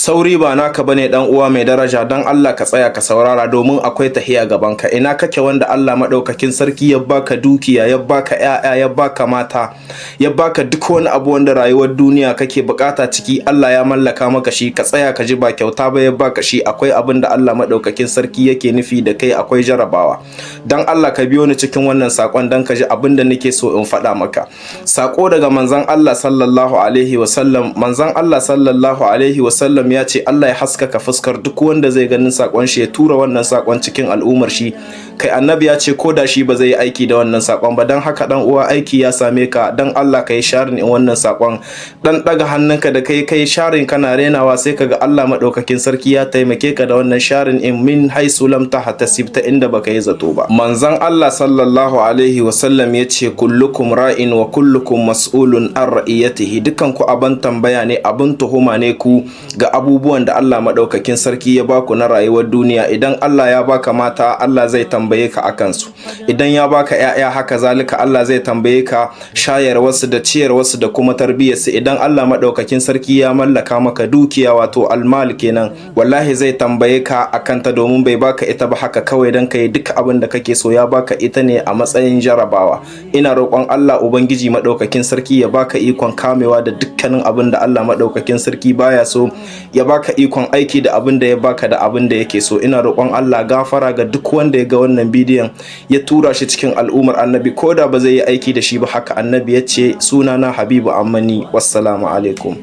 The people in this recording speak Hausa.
Sauri ba naka bane, dan uwa mai daraja. Dan Allah ka tsaya ka saurara, domin akwai tahiya gaban ka. Ina kake wanda Allah madaukakin sarki ya baka dukiya, ya baka ƴaƴa, ya baka mata, ya baka duk wani abu wanda rayuwar duniya kake bukata ciki? Allah ya mallaka maka shi. Ka tsaya ka ji, ba kyauta ba ya baka shi. Akwai abin da Allah madaukakin sarki yake nufi da kai, akwai jarabawa. Dan Allah ka biyo ni cikin wannan sakon dan ka ji abin da nake so in faɗa maka. Sako daga manzon Allah sallallahu alaihi wasallam. Manzon Allah sallallahu alaihi wasallam ya ce Allah ya haskaka fuskar duk wanda zai ganin sakon shi ya tura wannan sakon cikin al'ummar shi. Kai, annabi ya ce ko da shi ba zai yi aiki da wannan sakon ba. Dan haka, dan uwa, aiki ya same ka. Dan Allah ka yi sharing in wannan sakon. Dan daga hannunka da kai kai sharing kana renawa, sai kaga Allah madaukakin sarki ya taimake ka da wannan sharing in min haisu lam tahtasib, ta inda baka yi zato ba. Manzon Allah sallallahu alaihi wasallam ya ce: "Kullukum ra'in wa kullukum mas'ulun an ra'iyatihi." Dukan ku abin tambaya ne, abin tuhuma ne ku ga abubuwan da Allah madaukakin sarki ya baku na rayuwar duniya. Idan Allah ya baka mata, Allah zai tambaye ka akan su. Idan ya baka ƴaƴa, haka zalika, Allah zai tambaye ka shayarwarsu da ciyarwarsu da kuma tarbiyyarsu. Idan Allah madaukakin sarki ya mallaka maka dukiya, wato almal kenan, wallahi zai tambaye ka akan ta, domin bai baka ita ba haka kawai dan kai duk abin da kake so. Ya baka ita ne a matsayin jarabawa. Ina roƙon Allah Ubangiji madaukakin sarki ya baka ikon kamewa da dukkanin abin da Allah madaukakin sarki baya so, ya baka ikon aiki da abin da ya baka da abin da yake so. Ina roƙon Allah gafara ga duk wanda ya ga wannan bidiyon ya tura shi cikin al'ummar annabi, ko da ba zai yi aiki da shi ba. Haka annabi ya ce. Sunana Habibu Ammani. Wassalamu alaikum.